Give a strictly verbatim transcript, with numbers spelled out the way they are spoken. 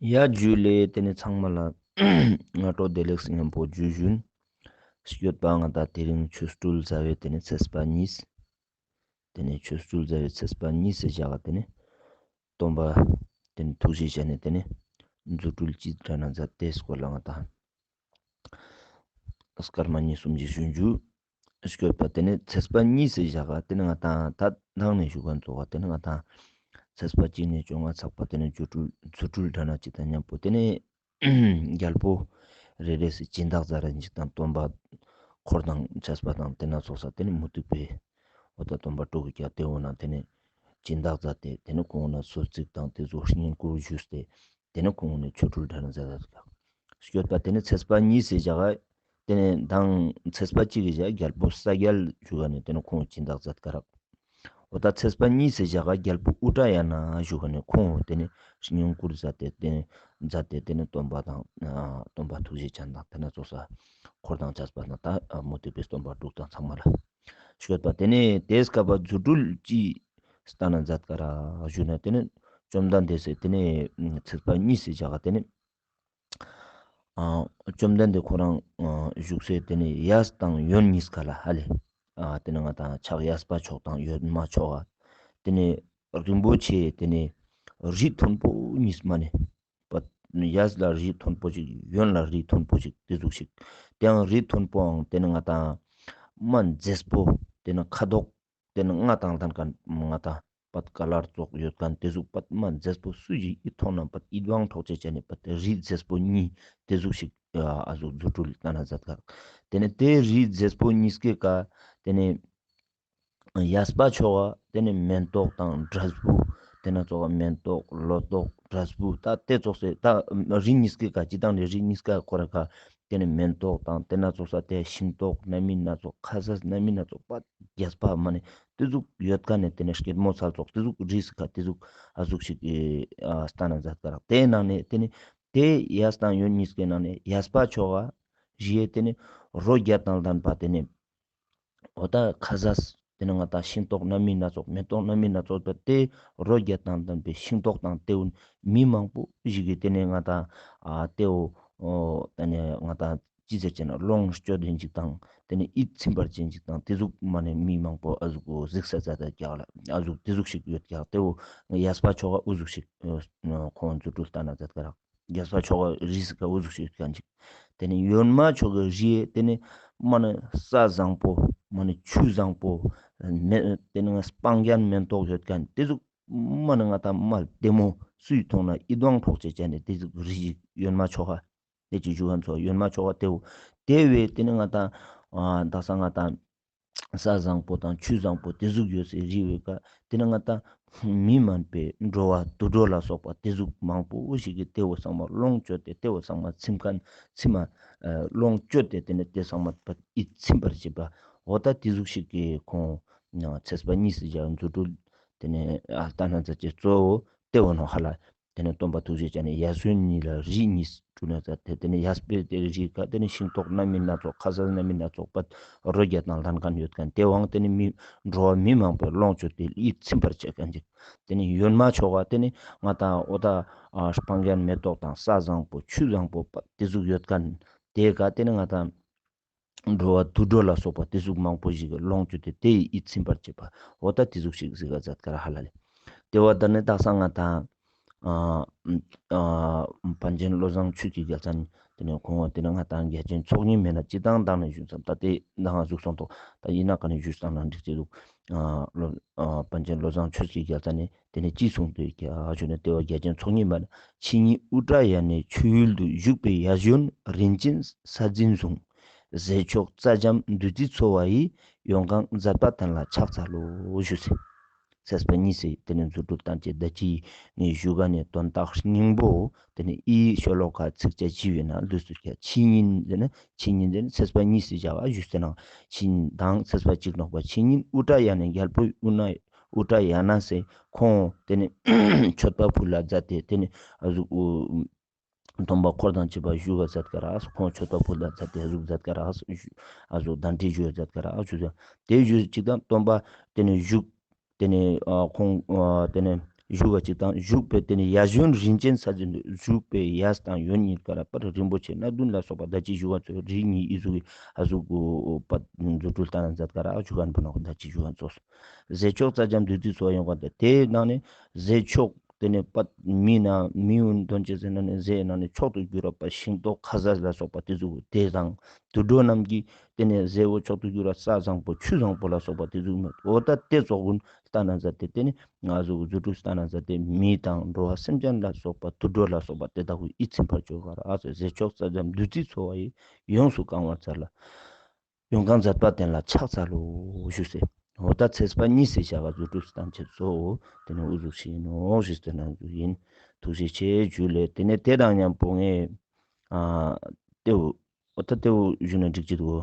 ཡ་ཇུ་ལེ། ཏེ་ནེ་ཚང་མ་ལ་སྔ་དྲོ་བདེ་ལེགས་ཉམ་པོ་ཇུ་ཞུན། སྐྱོད་པ་ང་ཏང་དེ་རིང་ཆོ་འཕྲུལ་ཟླ་བའི་ཏེ་ནེ་ཚེས་པ་གཉིས། ཏེ་ནེ་ཆོ་འཕྲུལ་ཟླ་བའི་ཚེས་པ་གཉིས་སི་ཞག་ག་ཏེ་ནེ་སྟོན་པ་ཏེ་ནེ་ཐུགས་རྗེ་ཅན་ནི་ཏེ་ནེ་རྫུ་འཕྲུལ་ཅི་ཙམ་ན་མཛད་དེ་སྐོར་ལ་ང་ཏང་སྐར་མ་གཉིས་གསུམ་ཞིག་ཞུ་ཞུ། སྐྱོད་པ་ཏེ་ནེ་ཚེས་པ་གཉིས་སི་ཞག་ག་ཏེ་ནེ་ང་ཏང་ད་མདང་ནེ་ཞུ་ཁན་ཙོགས་ཏེ་ནེ་ང་ཏང་ཚེས་པ་གཅིག་ནེ་བཅོ་ལྔ་ཚག་པ་ཏེ་ནེ་རྫུ་འཕྲུལ་རྫུ་འཕྲུལ་འདྲ་ན་ཅིག་དང་ཉམ་པོ་ཏེ་ནེ་རྒྱལ་པོ་རེ་རེ་སི་སྦྱིན་བདག་མཛད་ར་ཞིག་དང་སྟོན་པ་འཁོར་དང་བཅས་པ་དང་ཏེ་ན་ཙོགས་ཏེ་ནེ་མུ་སྟེགས་པའི་འོ་ད་སྟོན་པ་དྲུག་གི་ཀྱང་ཏེ་འོ་ན་ཏེ་ནེ་སྦྱིན་བདག་མཛད་དེ་ཏེ་ནེ་ཁོང་ན་གསོལ་ཚིགས་དང་ཏེ་ཙོགས་བསྙེན་བཀུར་ཞུས་ཏེ་ཏེ་ནེ་ཁོང་ནེ་ཆོ་འཕྲུལ་འདྲ་ན་མཛད་དེ་སྐྱོད་པ་ཏེ་ནེ་ཚེས་པ་གཉིས་སི་ཞག་ག་ཏེ་ནེ་མདང་ཚེས་པ་གཅིག་གི་ཞག་རྒྱལ་པོ་ས་རྒྱལ་ཞུ་ཁན་ནི་ཏེ་ནེ་ཁོང་སྦྱིན་བདག་མཛད་ཀ་རག་འོ་ད་ཚེས་པ་གཉིས་སི་ཞག་ག་རྒྱལ་པོ་ཨུ་ཏྲ་ཡ་ན་ཞུ་ཁན་ནི་ཁོང་ཏེ་ནེ་བསྙེན་བཀུར་མཛད་དེ་ཏེ་ནེ་མཛད་དེ་ཏེ་ནེ་སྟོན་པ་དང་ཨ་སྟོན་པ་ཐུགས་རྗེ་ཅན་དང་ཏེ་ན་ཙོགས་འཁོར་དང་བཅས་པ་དང་ད་མུ་སྟེགས་པའི་སྟོན་པ་དྲུག་དང་ཚང་མ་ལ་སྐྱོད་པ་ཏེ་ནེ་ཏེ་སྐབས་པ་རྫུ་འཕྲུལ་ཅི་སྟན་ན་མཛད་ཀ་རག་ཞུ་ན་ཏེ་ནེ་བཅོམ་ལྡན་འདས་སི་ཏེ་ནེ་ཚེས་པ་གཉིས་སི་ཞག་ག་ཏེ་ནེ་ཨ་བཅོམ་ལྡན་འདས་ཁོ་རང་ཨ་བཞུགས་སའི་ཏེ་ནེ་གཡས་དང་གཡོན་གཉིས་ཀ་ལ་ཧ་ལེ་ཨ་ཏེ་ནེ་ང་ཏང་ཕྱག་གཡས་པ་ཕྱོགས་དང་གཡོན་མ་ཕྱོགས་ཏེ་ནེ་རིན་པོ་ཆེ་ཏེ་ནེ་རི་མཐོན་པོ་གཉིས་མ་ནེ་པ་གཡས་ལ་རི་མཐོན་པོ་ཞིག་གཡོན་ལ་རི་མཐོན་པོ་ཞིག་ཏེ་ཟུག་ཞིག་ཏེའང་རི་མཐོན་པོའང་ཏེ་ནེ་ང་ཏང་མ་མཛེས་པོ་ཏེ་ནེ་ཁ་དོག་ཏེ་ནེ་ལྔ་དང་ལྡན་ཁན་ང་ཏང་པད་ཀ་ལར་ཙོགས་ཡོད་ཁན་ཏེ་ཟུག་པད་མ་མཛེས་པོ་སུ་ཞིག་ཨི་མཐོང་ན་པད་ཨི་དབང་འཕྲོག་ཅེས་ཅན་ནི་པད་རི་མཛེས་པོ་གཉིས་ཏེ་ཟུག་ཞིག་ཨ་ཟུག་རྫུ་འཕྲུལ་སྟན་ན་མཛད་ཀ་ཏེ་ནེ་ཏེ་རི་མཛེས་པོ་གཉིས་ཀའི་ཀ་ཏེ་ནེ་གཡས་པ་ཕྱོགས་ཀ་ཏེ་ནེ་མེན་ཏོག་དང་འབྲས་བུ་ཏེ་ན་ཙོགས་མེན་ཏོག་ལོ་ཏོག་འབྲས་བུ་ད་ཏེ་ཙོགས་སེ་ད་རི་གཉིས་ཀའི་ཀ་ཅི་དང་ནི་རི་གཉིས་ཀ་ཁོ་ར་ཀ་ཏེ་ནེ་མེན་ཏོག་དང་ཏེ་ན་ཙོགས་ས་ཏེ་ཤིང་ཏོག་སྣ་མིན་སྣ་ཚོགས་ཁ་ཟས་སྣ་མིན་སྣ་ཚོགས་པད་རྒྱས་པ་མ་ནེ་ཏེ་ཟུག་ཡོད་ཁན་ནི་ཏེ་ནེ་སྐྱེད་མོས་ཚལ་ཙོགས་ཏེ་ཟུག་རི་སི་ཀ་ཏེ་ཟུག་ཨ་ཟུག་ཞིག་ཨ་སྟན་ན་མཛད་ཀ་རག་ཏེའི་ནང་ནེ་ཏེ་ནེ་ཏེ་གཡས་དང་གཡོན་གཉིས་ཀའི་ནང་ནེ་གཡས་པ་ཕྱོགས་ཀ་རི་ཡེ་ཏེ་ནེ་རོ་བརྒྱ་དང་ལྡན་པ་ཏེ་ནེ་འོ་ད་ཁ་ཟས་ཏེ་ནེ་ང་ཏང་ཤིང་ཏོག་སྣ་མིན་སྣ་ཚོགས་མེན་ཏོག་སྣ་མིན་སྣ་ཚོགས་པ་ཏེ་རོ་བརྒྱ་དང་ལྡན་པའི་ཤིང་ཏོག་དང་ཏེ་འུན་མི་མང་པོ་ཞིག་གི་ཏེ་ནེ་ང་ཏང་ཨ་ཏེ་འོ་འོ་ཏེ་ནེ་ང་ཏང་ཅི་ཟེར་ཅེ་ན་ལོངས་སྤྱོད་དེན་ཅིག་དང་ཏེ་ནེ་ཡིད་ཚིམ་པར་ཅན་ཅིག་དང་ཏེ་ཟུག་མ་ནེ་མི་མང་པོ་ཨ་ཟུག་གཟིགས་ས་མཛད་དེ་ཀྱག་ལ་ཨ་ཟུག་ཏེ་ཟུག་ཞིག་ཡོད་ཀྱག་ཏེ་འོ་གཡས་པ་ཕྱོགས་ཀ་འུ་ཟུག་ཞིག་ཁོང་རྫུ་འཕྲུལ་སྟན་ན་མཛད་ཀ་རག་གཡས་པ་ཕྱོགས་ཀ་རི་སི་ཀ་འུ་ཟུག་ཞིག་ཡོད་ཁན་ཅིག་ཏེ་ནེ་གཡོན་མ་ཕྱོགས་ཀ་རི་ཡེ་ཏེ་ནེ་མ་ནེ་ས་བཟང་པོ་མ་ནེ་ཆུ་བཟང་པོ་མེ་ཏེ་ནེ་སྤང་རྒྱན་མེན་ཏོག་ཡོད་ཁན་ཏེ་ཟུག་མ་ནེ་ང་ཏང་མ་ལྡེ་མོ་སུའི་མཐོང་ན་ཨི་དབང་འཕྲོག་ཅེས་ཅན་ནི་ཏེ་ཟུག་རི་ཞིག་གཡོན་མ་ཕྱོགས་ཀ་ཏེ་ཅི་ཞུ་ཁན་ཚོ་གཡོན་མ་ཕྱོགས་ཀ་ཏེ་འོ་ཏེ་བས་ཏེ་ནེ་ང་ཏང་ཨ་དག་ས་ང་ཏང་ས་བཟང་པོ་དང་ཆུ་བཟང་པོ་ཏེ་ཟུག་ཡོད་སའི་རི་བོའི་ཀ་ཏེ་ནེ་ང་ཏང་མི་མན་པའི་འགྲོ་བ་དུད་འགྲོ་ལ་སོགས་པ་ཏེ་ཟུག་མང་པོ་ཞིག་གི་ཏེ་བོ་ཚང་མ་ལོངས་སྤྱོད་དེ་ཏེ་བོ་ཚང་མ་ཚིམ་ཁན་ཚིམ་མ་ལོངས་སྤྱོད་དེ་ཏེ་ནེ་ཏེ་ཚང་མ་ཡིད་ཚིམ་པར་བྱེད་པ་འོ་ད་ཏེ་ཟུག་ཞིག་གི་ཁོང་ཚེས་པ་གཉིས་སི་ཞག་རྫུ་འཕྲུལ་ཏེ་ནེ་ཨ་སྟན་ན་མཛད་ཅེས་གཙོ་བོ་ཏེ་བོ་ནོ་ཧ་ལ། ཏེ་ནེ་སྟོན་པ་ཐུགས་རྗེ་ཅན་ནི་གཡས་གཡོན་གཉིས་ལ་རི་གཉིས་སྤྲུལ་ན་མཛད་དེ་ཏེ་ནེ་གཡས་པའི་ཏེ་རི་ཀ་ཏེ་ནེ་ཤིང་ཏོག་སྣ་མིན་སྣ་ཚོགས་ཁ་ཟས་སྣ་མིན་སྣ་ཚོགས་པད་རོ་བརྒྱ་དང་ལྡན་ཁན་ཡོད་ཁན་ཏེ་བོའང་ཏེ་ནེ་མི་འགྲོ་བ་མི་མང་པོའི་ལོངས་སྤྱོད་དེ་ཡིད་ཚིམ་པར་བྱེད་ཁན་ཅིག་ཏེ་ནེ་གཡོན་མ་ཕྱོགས་ཀ་ཏེ་ནེ་ང་ཏང་འོ་ད་ཨ་སྤང་རྒྱན་མེ་ཏོག་དང་ས་བཟང་པོ་ཆུ་བཟང་པོ་པད་ཏེ་ཟུག་ཡོད་ཁན་ཏེ་ཀ་ཏེ་ནེ་ང་ཏང་འགྲོ་བ་དུད་འགྲོ་ལ་སོགས་པ་ཏེ་ཟུག་མང་པོ་ཞིག་གི་ལོངས་སྤྱོད་དེ་ཏེ་ཡིད་ཚིམ་པར་བྱེད་པ་འོ་ད་ཏེ་ཟུག་ཞིག་གཟིགས་ཀ་མཛད་ཀ་རག་ཧ་ལ་ལེ། ཏེ་བོ་ད་ནི་དག་ས་ང་ཏང་ཨ་ཨ་པཎ་ཆེན་བློ་བཟང་ཆོས་ཀྱི་རྒྱལ་མཚན་ཏེ་ནེ་ཁོང་ཏེ་ནེ་ང་ཏང་རྒྱལ་ཆེན་ཚོགས་གཉིས་མེད་ན་ཅི་དང་དང་ནེ་ཞུས་སམ་ད་ཏེ་ང་ཟུག་སོང་ཏོ་ད་ཡིན་ན་ག་ནེ་ཞུས་སམ་ན་འགྲིག་ཅེ་འདུག་ཨ་བློ་ཨ་པཎ་ཆེན་བློ་བཟང་ཆོས་ཀྱི་རྒྱལ་མཚན་ནི་ཏེ་ནེ་ཅི་གསུངས་ཏེ་ཀྱག་ཞུ་ན་ཏེ་བོ་རྒྱལ་ཆེན་ཚོགས་གཉིས་མ་ན་ཕྱི་ཉིན་ཨུ་ཏྲ་ཡ་ནའི་མཆོད་ཡུལ་དུ་བཞུགས་པའི་གཡས་གཡོན་རིན་ཆེན་ས་འཛིན་ཟུང་། ཟས་མཆོག་རྩྭ་འཇམ་བདུད་རྩིས་འཚོ་བ་ཡི། ཡོངས་གང་མཛད་པ་དེ་ལ་ཕྱག་འཚལ་ལོ་ཞུས་སེ། ཚེས་པ་གཉིས་སི་ཏེ་ནེ་རྫུ་འཕྲུལ་བསྟན་ཅེས་ད་ཅི་ནི་ཞུ་ག་ནེ་དོན་དག་སྙིང་པོ་ཏེ་ནེ་ཨི་ཤོ་ལོ་ཀ་ཚིགས་བཅད་བཅུ་ཡོད་ན་ལུས་སུ་ཀྱག་ཕྱི་ཉིན་ཟེར་ན་ཕྱི་ཉིན་ཟེར་ན་ཚེས་པ་གཉིས་སི་ཞག་ཞུས་ཏེ་ནང་ཕྱི་ཉིན་དང་ཚེས་པ་གཅིག་ནོག་པ་ཕྱི་ཉིན་ཨུ་ཏྲ་ཡ་ནའི་རྒྱལ་པོའི་དབུ་ན་ཨུ་ཏྲ་ཡ་ན་སེ་ཁོང་ཏེ་ནེ་མཆོད་པ་ཕུལ་ལ་མཛད་དེ་ཏེ་ནེ་ཨ་ཟུག་སྟོན་པ་འཁོར་དང་བཅས་པ་བཞུགས་པ་མཛད་ཀ་རག་ཁོང་མཆོད་པ་ཕུལ་ལ་མཛད་དེ་ཨ་ཟུག་མཛད་ཀ་རག་ཨ་ཟུག་གདན་འདྲེན་ཞུ་བ་མཛད་ཀ་རག་ཞུ་ཟེར་ཏེ་ཞུ་ཅིག་དང་སྟོན་པ་ཏེ་ནེ་བཞུགས་ཏེ་ནེ་ཨ་ཁོང་ཨ་ཏེ་ནེ་ བཞུགས་པ་ཅིག་དང་བཞུགས་པའི་དེ་ནས་ཡ་གཞོན་རིན་ཆེན་ས་འཛིན་བཞུགས་པའི་ཡས་དང་ཡོན་གཉིས་ཀ་ར་པར་རིན་པོ་ཆེ་སྣ་བདུན་ལ་སོགས་པ་ད་ཅི་ཞུ་བ་ཚོ་རིགས་གཉིས་ཨི་ཟུག་གི་ཨ་ཟུག་གི་པ་རྫུ་འཕྲུལ་སྟན་ན་མཛད་ཀ་ར་ཨ་ཞུ་གན་པོ་ནོ་ད་ཅི་ཞུ་བ་ཚོ་ཟས་མཆོག་རྩྭ་འཇམ་བདུད་རྩིའི་འཚོ་བ་ཡོང་ག་ད་དེའི་ནང་ནས་ཟས་མཆོག་དེ་ནས་པ་མི་ན་མི་ཡུན་དོན་ཅེས་ཟེར་ན་ནས་ཟས་ནང་ནས་མཆོག་ཏུ་གྱུར་བ་པ་ཤིང་ཏོག་ཁ་ཟས་ལ་སོགས་པ་དེ་ཟུག་དེ་དང་དུད་འགྲོ་རྣམས་ཀྱི་དེ་ནས་ཟས་འོ་མཆོག་ཏུ་གྱུར་བ་ས་བཟང་པོ་ཆུ་བཟང་པོ་ལ་སོགས་པ་དེ་ཟུག་མེད་འོ་ད་དེ་ཚོགས་ཀུན་སྟན་ན་མཛད་དེ་དེ་ནས་ང་ཟུག་རྫུ་འཕྲུལ་སྟན་ན་མཛད་དེ་མི་དང་འགྲོ་བ་སེམས་ཅན་ལ་སོགས་པ་དུད་འགྲོ་ལ་སོགས་པ་དེ་དག་གི་ཨི་ཚིམ་པར་བྱོས་ག་ར་ཨ་ཟས་མཆོག་རྩྭ་འཇམ་བདུད་རྩིའི་འཚོ་བ་ཡིས་ཡོངས་སུ་གང་བར་མཛད་ལ། ཡོངས་གང་མཛད་པ་དེ་ལ་ཕྱག་འཚལ་ལོ་ཞུས་སེ། འོ་ད་ཚེས་པ་གཉིས་སེ་བྱ་བ་རྫུ་འཕྲུལ་སྟན་ཅེས་སོ། དེ་ནས་འུ་ཟུག་ཤེས་ནོ་ཞུས་ཏེ་ན་ཡིན། ཐུགས་རྗེ་ཆེ་ཇུ་ལེ། དེ་ནས་དེ་དང་མཉམ་པོ་ངས་ཨ་ཏེའུ་འོ་ད་ཏེའུ་ཞུ་ན་འགྲིག་ཅི་འདུག